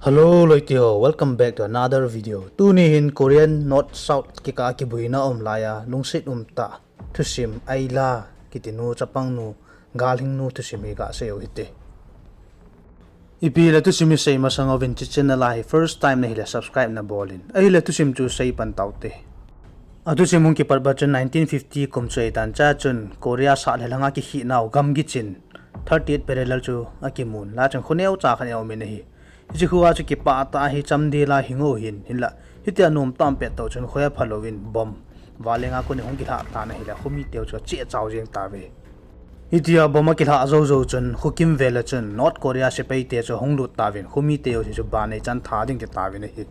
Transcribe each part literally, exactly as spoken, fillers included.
Hello loite ho, welcome back to another video. Tuni hin Korean North South kikah a kibuina um laiya lungset umtah thusim Aila kitinu chapangnu, galhingnu thusim hi gasei u hite. Ipi le thusim hi sei masang uvin, hiche channel a hi first time nahile subscribe nabolin, ahile thusim chu seipan taute. Athusim hung kipatpa chun nineteen fifty kum chu ahitan, chua chun Korea sah le lhanga kikhih nau gamgi chin thirty-eight parallel chu akimun, laiya chun kho neocha khat aumin ahi. Hiche khoa chu kipah tah a hi chamdel a hing u hin, hinla hitia nomtah pettoh chun khoa phalouvin bomb valenga kon in hung kilhah tan ahile, khomite u chu acheh chau jeng tauve. Hitia bomb akilhah jou jou chun kho kimvel a chun North Korea sepaite chu hung lut tauvin, khomite u chu banei chan tha ding kitauvin ahi.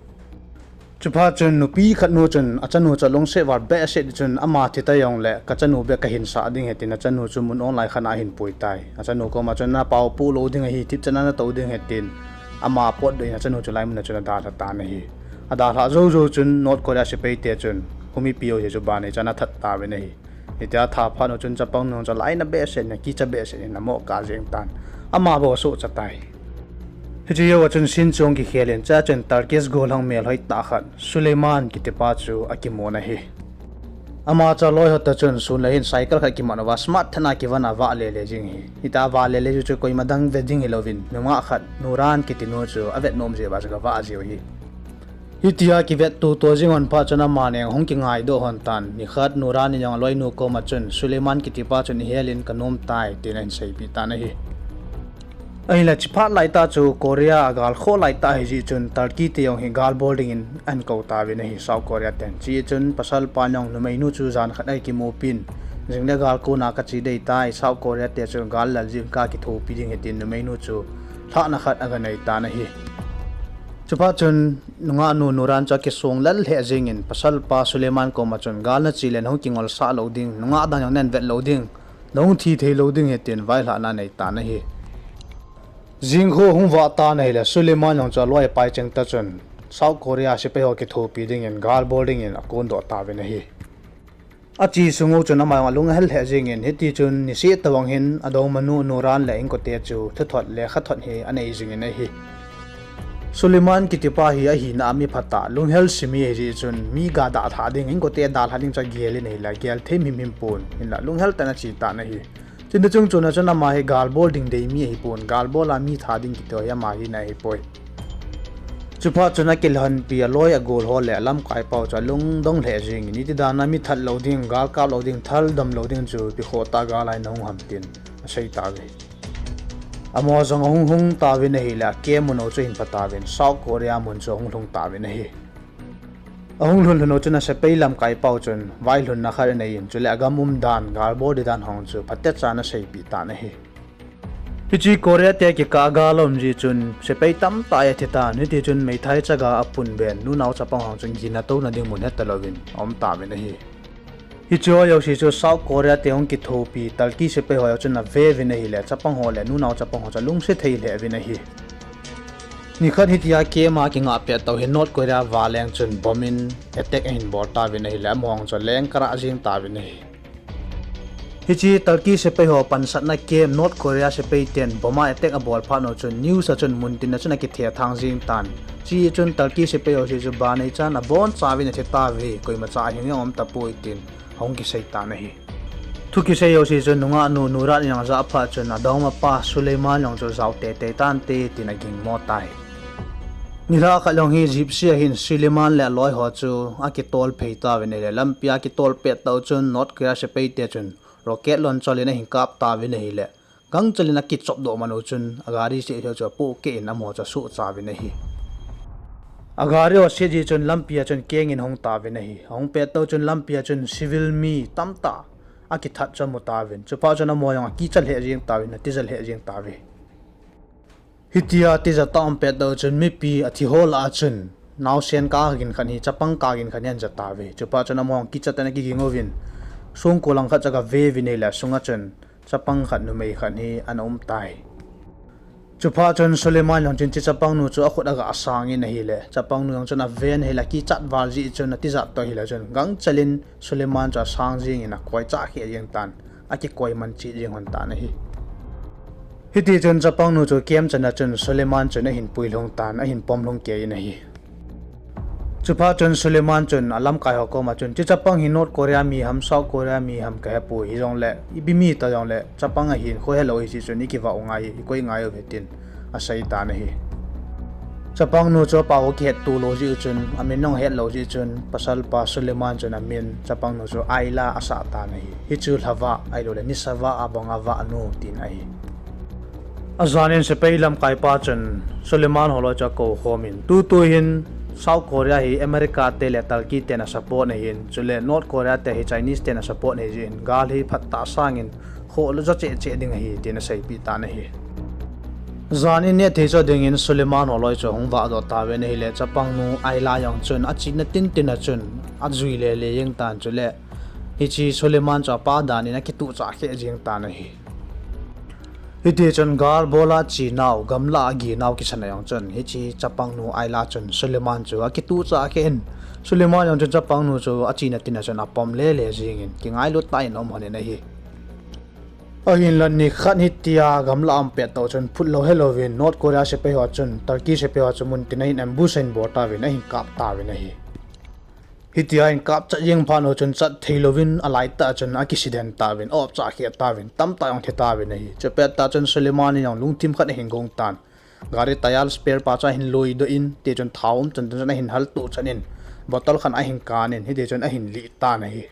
Chuphat chun nupi khatnu chun achanu chu alungset val behseh chun, ama thita jongle kachanu beh kahinsah ding ahi tin achanu chu mun onglai khat a ahin puitai. Achanu koma chun, napaopu lou ding ahi, thipchan a natou ding ahi tin, ama potdoh in achanu chu laimun a chun adalha tan ahi. Adalhah jou jou chun North Korea sepaite chun khomipi u chu banei chan athat tauvin ahi. Hitia athat phat u chun chapangnu chu alainat behseh in, akicha behseh in amo kap jeng tan, ama bou asohcha tai. Hiche jouva chun scene chu hung kikhel in, chua chun Turkish gollhang melhoi tah khat Suleiman kitipa chu akimun ahi. Ama chu aloi ho toh chun sun le hin cycle khat kiman uva smart tah a kivon a avah lele jing ahi. Hitia avah lele jiu chu koima dang vet ding hilouvin, nungah khat Nuran kitinu chu avet nom jeh uva chu agavah jiu ahi. Hitia kivet tutu jing lhon phat chun amani ahung kingaidoh lhon tan, nikhat Nuran in jong aloinu koma chun Suleiman kitipa chun ihel in kanom tai tin ahin seipeh tan ahi. Ahinla hiche phat laitah chu Korea agal khoh laitah ahijeh chun Turkey te jong hi gal bol dingin ahin kou tauvin ahi, South Korea ten. Hichun pasalpan jong numeinu chu jan khat akimupin, jingle gal kona kache ding ahitai, South Korea te chu gal lal jeh in kakithopi ding ahi tin numeinu chu lhahna khat aganei tan ahi. Chuphat chun nungahnu Nuran chu akisong lel lheh jengin pasalpa Suleiman koma chun, gal nache le nahung kingolsah lou ding, nungah dang jong nahin vet lou ding, nahung thi thei lou ding ahi tin vailhahna anei tan ahi. Jingkho hung vah tan ahile Suleiman jong chu aloi apai cheng tah chun South Korea sepai ho kithopi dingin gal bol dingin akondoh tauvin ahi. Ache sung u chun ama jong alunghel lheh jengin, hitichun niseh tobang hin adongmanu Nuran le inkote chu thuthot le khathot hi anei jingin ahi. Suleiman kitipa hi ahina a mi phatah, lunghel simi ahijeh chun mi ga dalhah ding, inkote dalhah ding chu agel in ahile agel thei himhim pon, hinla lunghel tah in ache tan ahi. Chuteng chungchon a chun ama hi gal bol ding dei mi ahipon, gal bol a mi that ding kiti ho hi ama hina ahipoi. Chuphat chun akilhonpi aloi agol ho le alamkaipau chu alungdong lheh jengin, iti dan a mi that lou ding, gal kap lou ding, thal dom lou ding chu ipi khoh tah gal a nahung ham tin asei tauve. Amaho jong ahung lhung tauvin ahile, a camp mun u chu ahin pha tauvin, South Korea mun chu ahung lhung tauvin ahi. Ahung lhun lhun u chun asepai lamkaipau chun vailhunna khat aneiyin, chule agam umdan, gal bol ding dan ho chu phatecha in aseipeh tan ahi. Hiche Korea te kikah a gal aum jeh chun sepai tamtah hi athitan, hitichun meithai chaga apunben nunao chapang ho chun gin atouna ding mun hetalouvin aum tauvin ahi. Hicheho jouse chu South Korea te hung kithopi Turkey sepai ho jong chun aveuvin ahile, chapang ho le nunao chapang ho chu alungse thei lheh uvin ahi. Nikhat hitia camp a kingah pettoh hi North Korea valeng chun bomb in attack ahin bol tauvin ahile, amaho jong chu aleng karah jeng tauvin ahi. Hiche Turkey sepai ho pansatna camp North Korea sepai ten bomb a attack abol phat u chun news a chun muntin a chun akithethang jeng tan. Hichun Turkey sepai ho jouse chu banei chan abonchauvin athi tauve, koimacha ahing jong aum tapoi tin ahung kisei tan ahi. Thu kisei jouse chun nungahnu Nuran in ajah phat chun adongmapa Suleiman jong chu jao teitei tante tin agingmo tai. Nilhah khat jong hi Gypsy a hin Suleiman le aloi ho chu akitol phei tauvin ahile, lampi a akitol pettoh chun North Korea sepai te chun rocket launcher in ahin kap tauvin ahile, gangchel in akichopdoh man u chun agari seh thei chu apohkeh in amaho chu asohchauvin ahi. Agari ho aset jeh chun lampi a chun kengin ahung tauvin ahi. Ahung pettoh chun lampi a chun civil mi tamtah akithat chu amu tauvin, chuphat chun amaho jong akicha lheh jeng tauvin, atija lheh jeng tauve. Hitia tija tah a um pettoh chun mipi athiho lah a chun naosen kagin khat hi, chapang kagin khat hi ahin ja tauve. Chuphat chun amaho jong kichat in akiging uvin, songkul lang khat chu agaveuvin ahile, asunga chun chapang khat numei khat hi ana um tai. Chuphat chun Suleiman jong chun hiche chapangnu chu akhut aga sangin ahile, chapangnu jong chun aven ahile, akichat val jeh chun atijat toh ahile chun gangchel in Suleiman chu asang jengin akoichah kheh jeng tan, akikoi man cheh jeng lhon tan ahi. Hiti chun chapangnu chu camp chana chun Suleiman chun ahin puilhung tan, ahin pomlhung kei in ahi. Chuphat chun Suleiman chun alamkai ho koma chun, "Hiche chapang hi North Korea mi ham, South Korea mi ham kahepoi, hijongle ipi mi ta jongle chapang ahin, kho helou ahi jeh chun ikivah u ngai, ikoi ngai uve," tin asei tan ahi. Chapangnu chu apao akihetto lou jeh u chun, amin jong ahetlou jeh chun, pasalpa Suleiman chun amin chapangnu chu Ayla asah tan ahi. Hichu lhavah, ahiloule nisa vah a banga vahnu tin ahi. Ajan in sepai lamkaipa chun Suleiman holoi chu akou khomin, tutu hin South Korea hi America te le Turkey ten a support ahin, chule North Korea te hi Chinese ten a support ahi jeh in, gal hi phat tah sangin khoh le jo cheh cheh ding ahi, tin aseipeh tan ahi. Jan in nehthei chu dingin Suleiman holoi chu ahung vahdoh tauvin ahile, chapangnu Ayla jong chun achena tintin a chun ajui lele jeng tan, chule hiche Suleiman chu apa dan in akituhchah kheh jeng tan ahi. Hiti chun gal bol a chenau, gamlah a ginau kisana jong chun hiche chapangnu Ayla chun Suleiman chu akituhchah kheh in, Suleiman jong chun chapangnu chu achena tin a chun apom lele jengin, kingailut tah in aum lhonin ahi. Ahinla nikhat hitia gamlah a um pet tah chun phutlou helouvin North Korea sepai ho chun Turkey sepai ho chu muntin a hin ambush ahin bol tauvin, ahin kap tauvin ahi. Hitia ahin kap chat jeng phat u chun chat theilouvin alaitah chun akisiden tauvin, aopchah kheh tauvin, tamtah jong thi tauvin ahi. Chupet tah chun Suleiman in jong lungthim khat ahin gong tan, gari tyre spare pa chu ahin loidoh in, hiti chun thao um chan chun ahin haltoh chan in, bottle khat ahin kan in, hiti chun ahin lih tan ahi.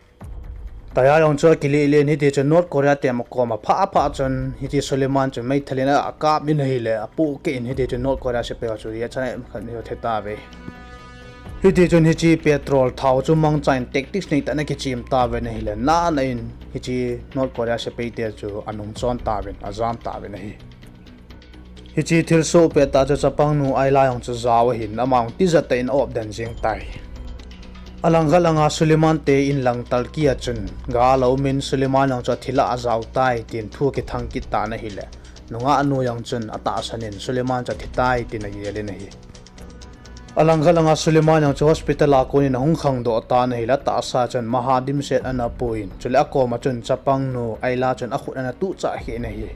Tyre jong chu akilih lih in, hiti chun North Korea te ama koma phah phah chun, hiti Suleiman chun meithal in akap in ahile, apohkeh in, hiti chun North Korea sepai ho chu jachan a khat ni ho thi tauve. Hiti chun hiche petrol thao chu mangchan tactics neitah in akichem tauvin ahile, nana in hiche North Korea sepai te chu anung chon tauvin, ajam tauvin ahi. Hiche thilsoh pettah chu chapangnu Ayla jong chu jao ahin, ama jong tijat tah in aop den jeng tai. Alangkhat langa Suleiman te in lang Turkey a chun gal aumin, Suleiman jong chu athi lah a ajao tai tin thu akithang kit tan ahile, nungahnu jong chun atahsan in Suleiman chu athi tai tin agel in ahi. Alangkhat langa Suleiman jong chu hospital a konin ahung khangdoh tan ahile, atahsa chun maha dimset ana pui in, chule akoma chun chapangnu Ayla chun akhut ana tuhchah kheh in ahi.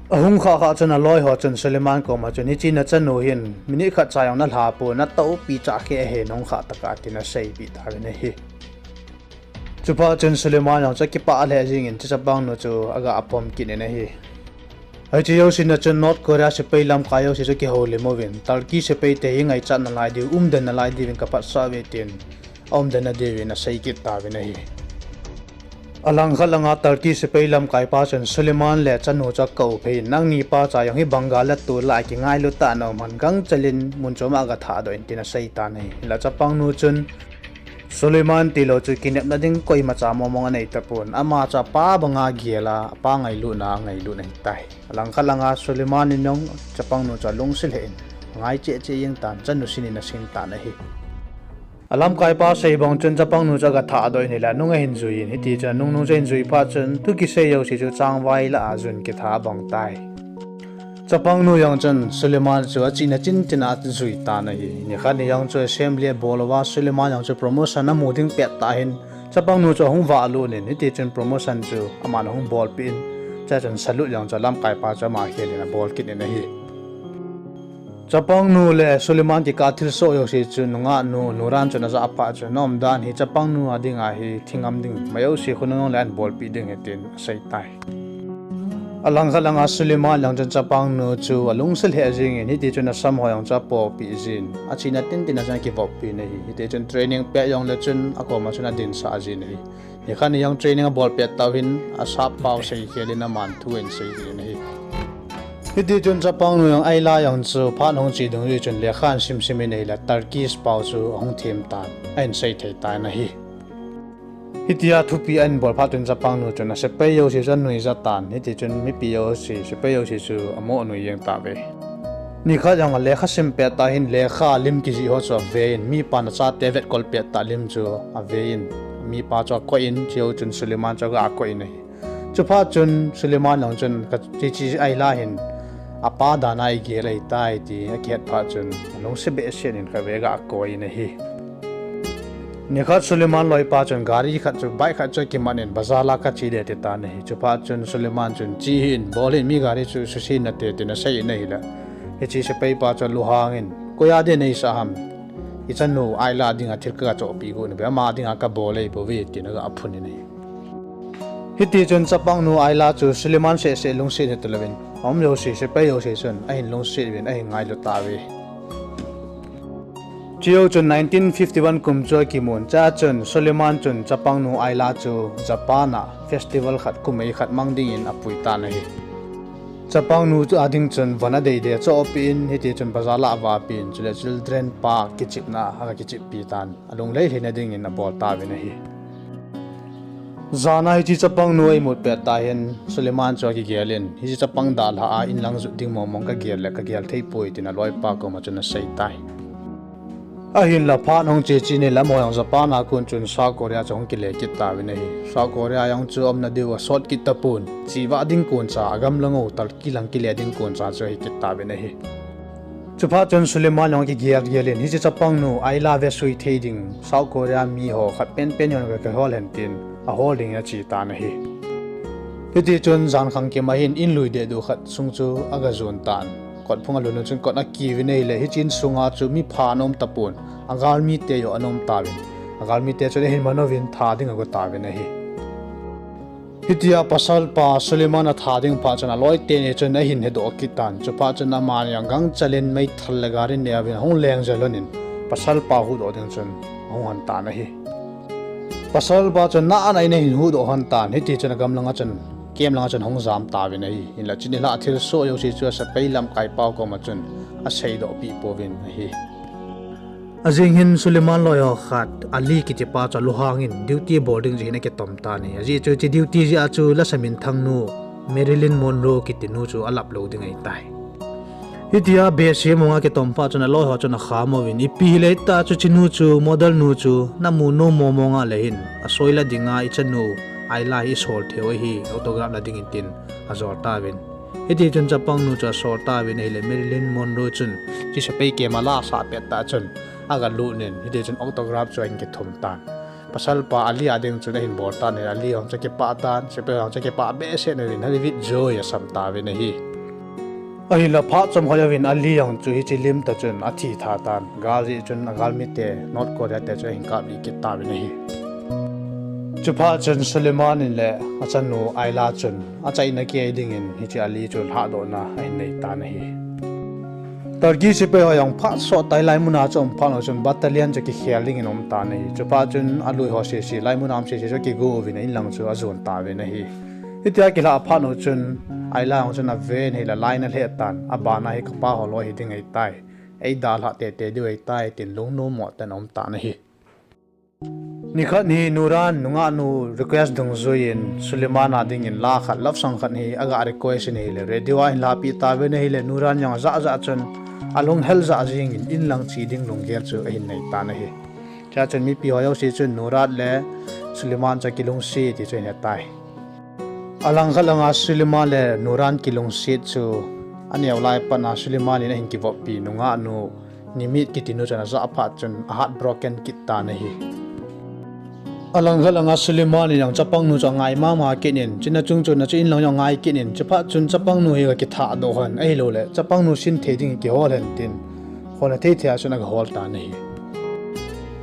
Ahung khah khah chun aloi ho chun Suleiman koma chun, hiche nachanu hin minute khat cha jong nalha pon, natoupi chah kheh ahi, nahung khah tah a, tin aseipeh tauvin ahi. Chuphat chun Suleiman jong chu akipah lheh jengin, hiche chapangnu chu aga pom kit in ahi. Hiche jouse na chun North Korea sepai lamkai jouse chu kihoulim uvin, Turkey sepai te hi ngaichat nalai diu, umden nalai diuvin kaphatsah uve tin, aumden nadiuvin asei kit tauvin ahi. Alangkhat langa Turkey sepai lamkaipa chun Suleiman le chanu chu akou phei in, nangni pa cha jong hi banga le tol a kingailu tah a naum hon, gangchel in mun chom a gathahdoh in, tin asei tan ahi. Hinla chapangnu chun, Suleiman tilou chu kinepna ding koimacha mongmong anei tapon, ama chu apa banga gel a, apa ngailutna angailut ahitai. Alangkhat langa Suleiman in jong chapangnu chu alungset lheh in, angai cheh cheh jeng tan, chanu sin in asing tan ahi. Alamkaipa sei bang chun chapangnu chu agathahdoh in ahile, anung ahin jui in, hiti chun anungnu chu ahin jui phat chun thu kisei jouse chu changvai lah a jun kitha abang tai. Chapangnu jong chun Suleiman chu achena tintin a ajui tan ahi. Nikhat ni jong chu assembly abol uva Suleiman jong chu promotion amu ding pettah hin, chapangnu chu ahung vahlut in, hiti chun promotion chu aman ahung bolpeh in, chuin salute jong chu alamkaipa chu ama khel in abol kit in ahi. Chapangnu le Suleiman kikah thilsoh jouse chu nungahnu Nuran chun ajah phat chun, naumdan hi chapangnu a dinga hi thingam ding, ama jouse khonung le ahin bolpeh ding ahi tin asei tai. Alangkhat langa Suleiman jong chun chapangnu chu alungset lheh jengin, hiti chun asam ho jong chu apopeh jin, achena tintin a chun akivoppi in ahi. Hiti chun training pet jongle chun akoma chun adinsah jin ahi. Nikhat ni jong training abol pettah u hin asap pau seikhel in aman thu ahin seikit in ahi. Hiti chun chapangnu jong Ayla jong chu phat hung che dungjui chun lekha ahin simsim in ahile Turkish pao chu ahung them tan, ahin seithei tan ahi. Hitia thupi ahin bol phat chun chapangnu chun asepai jouse chu anuija tan, hiti chun mipi jouse, sepai jouse chu amoh nui jeng tauve. Nikhat jong alekha sim pettah hin lekha lim kijih ho chu ave in, mipan achate vetkol pettah lim chu ave in, mipa chu akoi in, chujou chun Suleiman chu aga koi in ahi. Chuphat chun Suleiman jong chun, ka, hiche Ayla hin apa dan a igel ahitai ti akihet phat chun, alungset behseh in khatvei aga koi in ahi. Nikhat Suleiman loipa chun gari khat chu, bike khat chu akiman in bazar la kache ding ati tan ahi. Chuphat chun Suleiman chun, "Che hih in, bol hih in, mi gari chu susen nate," tin asei in ahile, hiche sepai pa chu alunghang in, "Koi a ding neisah ham? Ichanu Ayla dinga thil kaga chohpeh got nahi ve, ama dinga kabol ahibouve," tin aga phun in ahi. Hitichun chapangnu Ayla chu Suleiman seh seh lungset hitoh louvin, aum jouse, sepai jouse chun ahin lungset uvin, ahin ngailu tauve. Chujou chun nineteen fifty-one kum chu akimun, chua chun Suleiman chun chapangnu Ayla chu Japan a festival khat, kumei khat mang dingin apui tan ahi. Chapangnu chu ading chun von adei dei achohpeh in, hitichun bazar la avahpeh in, chule children park kichepna aga kicheppi tan, alung lhailhai na dingin abol tauvin ahi. Jan a hiche chapangnu aimut pet tah hin Suleiman chu akigel in, hiche chapang dalha a inlang jot ding mong mong kagel le kagel theipoi tin aloipa koma chun asei tai. Ahinla phat hung che che in ahile amaho jong Japan a kon chun South Korea chu ahung kile kit tauvin ahi. South Korea jong chu aumna diu asot kit tapon, che vah ding koncha, agamlang u Turkey lang kile ding koncha chu ahi kit tauvin ahi. Chuphat chun Suleiman jong akigel gel in, hiche chapangnu Ayla vesui thei ding South Korea miho khat penpen jong kakihol hen tin, ahol dingin ache tan ahi. Hitichun jan khangkim a hin in lui dehduh khat sung chu aga jon tan. Kot phung alhun un chun kot akiuvin ahile, hiche in sunga chu mipha ana um tapon, agalmite joh ana um tauvin, agalmite chun ahin manouvin tha ding ago tauvin ahi. Hitia pasalpa Suleiman atha ding phat chun aloiteni chun ahin hedoh kit tan. Chuphat chun amani jong gangchel in meithal le gari neuvin ahung leng jel lhon in, pasalpa huhdoh ding chun ahung lhon tan ahi. Pasalpa chun nana in ahin huhdoh lhon tan, hitichun agamlanga chun, camp langa chun ahung jam tauvin ahi. Hinla chuni lhah thilsoh jouse chu asepai lamkaipa koma chun aseidoh peh pouvin ahi. Ajing hin Suleiman loiho khat Ali kitipa chu alunghang in duty bol ding jeh hin akitom tan ahi. Ajeh chu hiche duty jeh a chu lasa minthangnu Marilyn Monroe kitinu chu alap lou ding ahitai. Hitia behseh monga akitom phat chun aloiho chun akham uvin, ipi hile tah chu hichenu chu, model nu chu namu nom mong mong a le hin, asoi la dinga ichanu Ayla hi isol theiu ahi, autograph la dingin tin ajol tauvin. Hitichun chapangnu chu asol tauvin ahile, Marilyn Monroe chun hiche sepai camp a la asah pet tah chun agalut in, hitichun autograph chu ahin kithum tan. Pasalpa Ali ading chun ahin bol tan ahi, Ali jong chu akipah tan, sepai jong chu akipah behseh nauvin, Hollywood joy asam tauvin ahi. Ahinla phat chomkhat jouvin Ali jong chu hiche lim tah chun athi tha tan, gal jeh chun agalmite North Korea te chu ahin kaplih kit tauvin ahi. Chuphat chun Suleiman in le achanu Ayla chun achaina kei dingin hiche Ali chu lhahdohna ahin nei tan ahi. Turkey sepai ho jong phat sot tai, lai muna chu um phat lou chun battalion chu kikhel dingin um tan ahi. Chuphat chun alui ho sese, lai muna um sese chu akigo uvin inlang chu ajon tauvin ahi. Hitia kilhah phat u chun Ayla jong chun aven ahile line alheh tan, abana hi kapa ho loi hiding ahitai, eidalhah teitei diu ahitai tin lungnom mo tah in aum tan ahi. Nikhat hi Nuran nungahnu request dungjuiyin Suleiman a dingin la khat, love song khat hi aga request in ahile radio a ahin lahpeh tauvin ahile, Nuran jong ajah jah chun alunghel jah jengin inlang che ding lunggel chu ahin nei tan ahi. Chua chun mipi ho jouse chun Nuran le Suleiman chu akilungset ti chu ahin hetai. Alangkhat langa Suleiman le Nuran kilungset chu aneo lai patna Suleiman in ahin kivoppi nungahnu Nimit kitinu chun ajah phat chun a heartbroken kit tan ahi. Alangkhat langa Suleiman in jong chapangnu chu angai mama kit in, chuna chung chun achu inlang jong angai kit in, chuphat chun chapangnu hi aga kithahdoh hen, ahiloule chapangnu sin thei ding kihol hen tin, holna thei thei a chun aga hol tan ahi.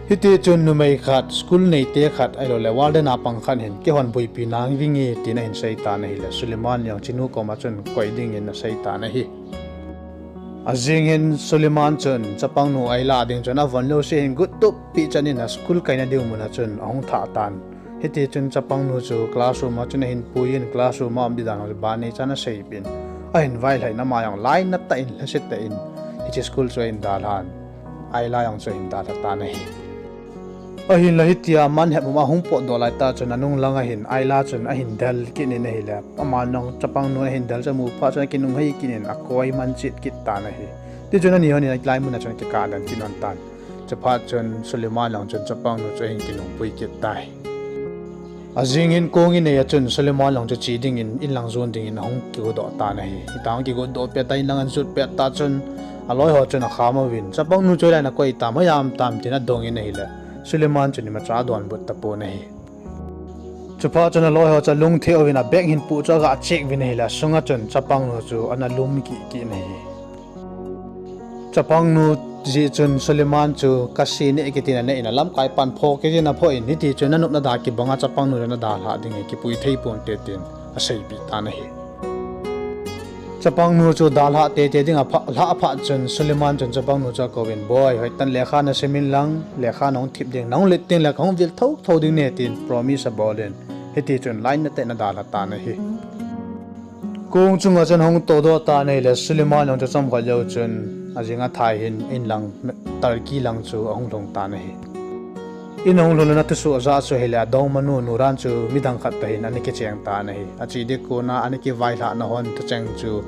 Hitichun numei khat, school neite khat, ahiloule warden a pang khat hin, keihon boipi nang vinge tin ahin sei tan ahile, Suleiman in jong chunu koma chun koi dingin asei tan ahi. Ajing hin Suleiman chun chapangnu Ayla ding chun avon jouse hin gottup peh chan in a school kaina diu muna chun ahung thah tan. Hitichun chapangnu chu classroom a chun ahin puiyin, classroom a um ding dan ho chu banei chan aseipeh in, ahin vailhah in ama jong lainat tah in, lhaset tah in hiche school chu ahin dalhan, Ayla jong chu ahin dalha tan ahi. Ahinla hitia manhep um a hung potdoh laitah chun anung langa hin Ayla chun ahin del kit in ahile, aman jong chapangnu ahin del chu amu phat chun akinunghei kit in akoi mancheh kit tan ahi. Tichun ani hon in lai muna chun akikah den kit lhon tan. Chuphat chun Suleiman jong chun chapangnu chu ahin kinungpui kit tai. Ajing hin kong inei a chun Suleiman jong chu che dingin inlang jon dingin ahung kigodoh tan ahi. Hitia ahung kigodoh pet a inlang ahin jot pet tah chun aloi ho chun akham uvin, chapangnu chu hoilai a nakoi tam, hoiya um tam tin adongin ahile, Suleiman chun imacha adonbut tapon ahi. Chuphat chun aloi ho chu alungthim uvin abag hin pu chu aga check uvin ahile, asunga chun chapang nu chu ana lum kit kit in ahi. Chapang nu jeh chun Suleiman chu kasi neh kiti in aneh in, alamkai pan pho kiti in apho in, hiti chun anop nada kibanga chapang nu chu ana dalhah ding hi kipui thei ponte tin aseipeh tan ahi. Chapang nu chu dalhah teitei ding alhah phat chun Suleiman chun chapang nu chu akouvin, Boi, hoitah in lekha nasim in lang, lekha nahung thip ding, nahung let ding le kahung vil thotho ding nahi, tin promise abol in, hiti chun line natah in adalha tan ahi. Kong chunga chun ahung todoh tan ahile, Suleiman jong chu chomkhat jou chun ajing athai hin in lang, Turkey lang chu ahung lhung tan ahi. In ahung lhun in athusoh jah chu ahile, adongmanu Nuran chu midang khat toh hin ana kicheng tan ahi. Ache ding kona ana kivailhahna hon thucheng chu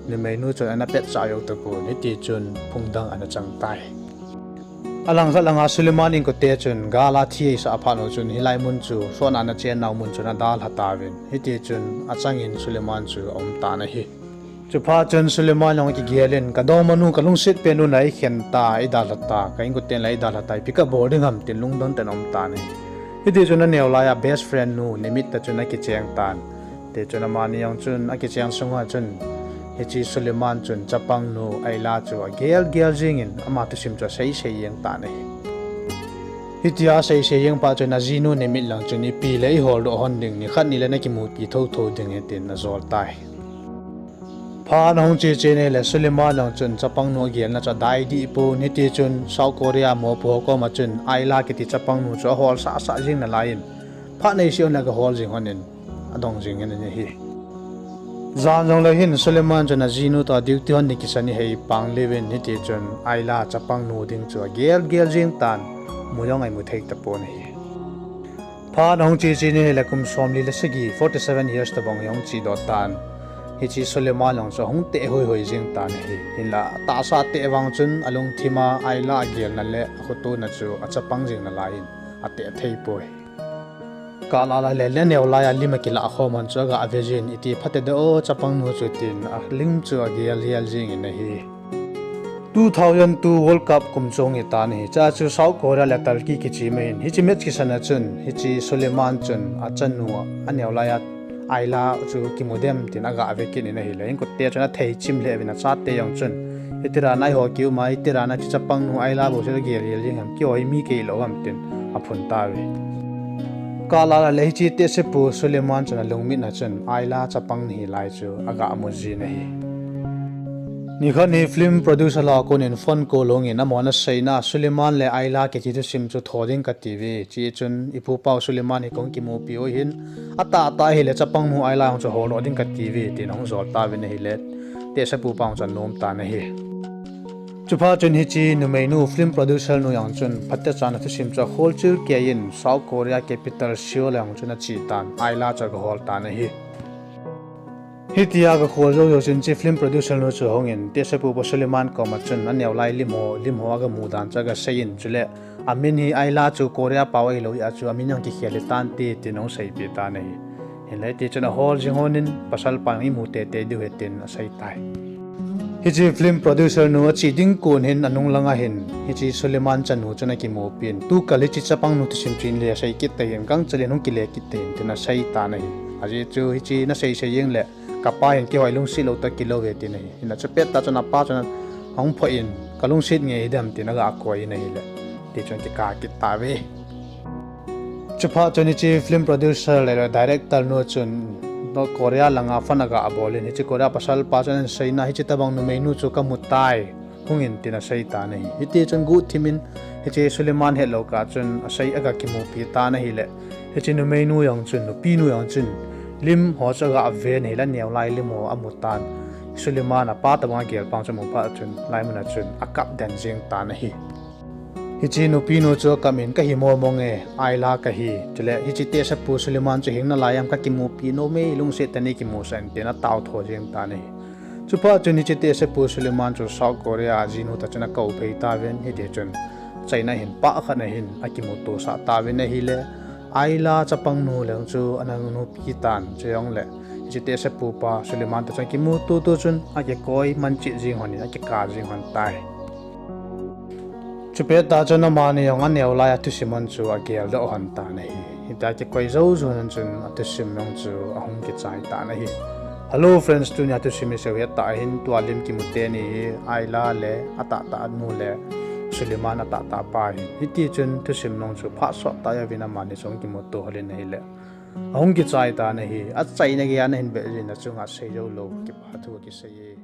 numeinu chun ana petchah jou tapon, hiti chun phung dang ana chang tai. Alangkhat langa Suleiman inkote chun gal a thi eisah phat u chun hilai mun chu sotna ana chennau mun chun adalha tauvin, hiti chun achangin Suleiman chu aum tan ahi. Chuphat chun Suleiman jong akigel in, kadongmanu kalungset pen un eikhen ta, eidalha ta, ka inkoten la eidalha ta, ipi kabol ding ham, tin lungdon tah in aum tan ahi. Hiti chun aneo laiya best friend nu Nimit toh chun akicheng tan. Tichun amani jong chun akicheng sunga chun hiche Suleiman chun chapang nu Ayla chu agel gel jengin ama thusim chu asei sei jeng tan ahi. Hitia asei sei jeng phat chun ajinu Nimit lang chun ipi le iholdoh hon ding, nikhat nile nakimupi thotho ding ahi, tin ajol tai. Phat ahung che che in ahile, Suleiman jong chun chapang nu agelna chu adai deh pon, hiti chun South Korea mopo ho koma chun Ayla kiti chapang nu chu ahol sahsah jeng nalaiyin, phat neisih hon le gahol jeng hon in, adong jeng in ahi. Jan jongle hin Suleiman chun ajinu toh duty hon ding kisan ahei pang leuvin, hiti chun Ayla chapang nu ding chu agel gel jeng tan, mu jong eimu thei tapon ahi. Phat ahung che che in ahile kum somli le sagi, forty seven years tobang ahung chedoh tan. Hiche Suleiman jong chu ahung teh hoi hoi jeng tan ahi. Hinla atahsa teh vang chun alungthima Ayla agelna le akhotona chu achapang jeng nalaiyin ateh thei poi. Kah lah lah le, le aneo laiya lim akilah khom hon chu agah ve jin, iti phatedoh o chapang nu chu, tin alim chu agel gel jengin ahi. Two thousand two World Cup kum chu ahung hitan ahi. Chua chu South Korea le Turkey kichim ahin, hiche match kisan a chun hiche Suleiman chun achanu, aneo laiya Ayla chu kimu dem tin agah ve kit in ahile, inkote chun athei chim lheh uvin, achate jong chun, iti dan a eiho kium a, iti dan a hiche chapang nu Ayla bou chu agel gel jeng ham, keiho hi mi kei lou ham, tin aphun tauve. Kah lah lah le hiche tehsepu Suleiman chun alungmitna chun Ayla chapang nahi lai chu agah mu jin ahi. Nikhat hi film producer ho a konin phone call ahungin, amahon aseina, Suleiman le Ayla kiti thusim chu tho ding katiuve, hichun ipu pau Suleiman hi kahung kimupi u ahin, atahtah ahile chapang nu Ayla jong chu holdoh ding katiuve, tin ahung jol tauvin ahile, tehsepu pa jong chu anom tan ahi. Chuphat chun hiche numeinu film producer nu jong chun phatechan a thusim chu akholchil keiyin South Korea capital Seoul a jong chun ache tan, Ayla chu agahol tan ahi. Hitia agakhol jou jou chun hiche film producer nu chu ahungin, tehsepu pa Suleiman koma chun aneo lai lim ho, lim ho agamu dan chu agaseiyin, chule amin hi Ayla chu Korea pau ahilou jeh a chu amin jong kikhel hitante, tin ahung seipeh tan ahi. Hinla hitichun ahol jing honin, pasalpa jong imu teitei diu ahi, tin asei tai. Hiche film producer nu ache ding kon hin anung langa hin hiche Suleiman chanu chun akimupin, tukal hiche chapang nu thusim chu inle sei kit tahih in, gangchel in hung kile kit tahih in, tin asei tan ahi. Ajeh chu hiche nasei sei jeng le kapa hin keiho lungset lou toh kilou ve, tin ahi. Hinla chupettah chun apa chun ahung phoh in, kalungset nge hidem, tin agakoi in ahile, tichun kikah kit tauve. Chuphat chun hiche film producer le director nu chun North Korea langa phone agabol in, hiche Korea pasalpa chun ahin seina, hiche tobang numeinu chu kamu tai, hungin, tin asei tan ahi. Hitichun guhthim in hiche Suleiman hetlou kah chun asei, agakimupi tan ahile, hiche numeinu jong chun, nupinu jong chun lim ho chu agah ven ahile, aneo lai lim ho amu tan. Suleiman apa tobang agel pa chu amu phat chun laimun a chun akap den jeng tan ahi. Hiche nupinu chu akap in, kahi momo nge, Ayla kahi, chule hiche tehsepu Suleiman chu hing nalai am, kakimupi nom e, lungset tah in neikimusah in, tin atao tho jeng tan ahi. Chuphat chun hiche tehsepu Suleiman chu South Korea ajinu toh chun akou phei tauvin, hitichun achaina hin phat khat a hin akimutosah tauvin ahile, Ayla chapang nu leng chu ana nupi tan, chujongle hiche tehsepu pa Suleiman toh chun kimuto to chun akikoi manchah jeng hon in, akikah jeng hon tai. Chupet tah chun amani jong aneo lai a thusim hon chu ageldoh hon tan ahi. Hitia kikoi jou jou hon chun athusim jong chu ahung kichai tan ahi. Hello friends, tunia thusim iseiu het tah ahin, tua lim kimu teni hi Ayla le atahtah nu le Suleiman atahtah pa ahin. Hitichun thusim jong chu phat sot tah jouvin amani chu hung kimuto hol in ahile, ahung kichai tan ahi. Achaina geiya nahin vet jeh in achunga sei joulou kipa thu kisei e.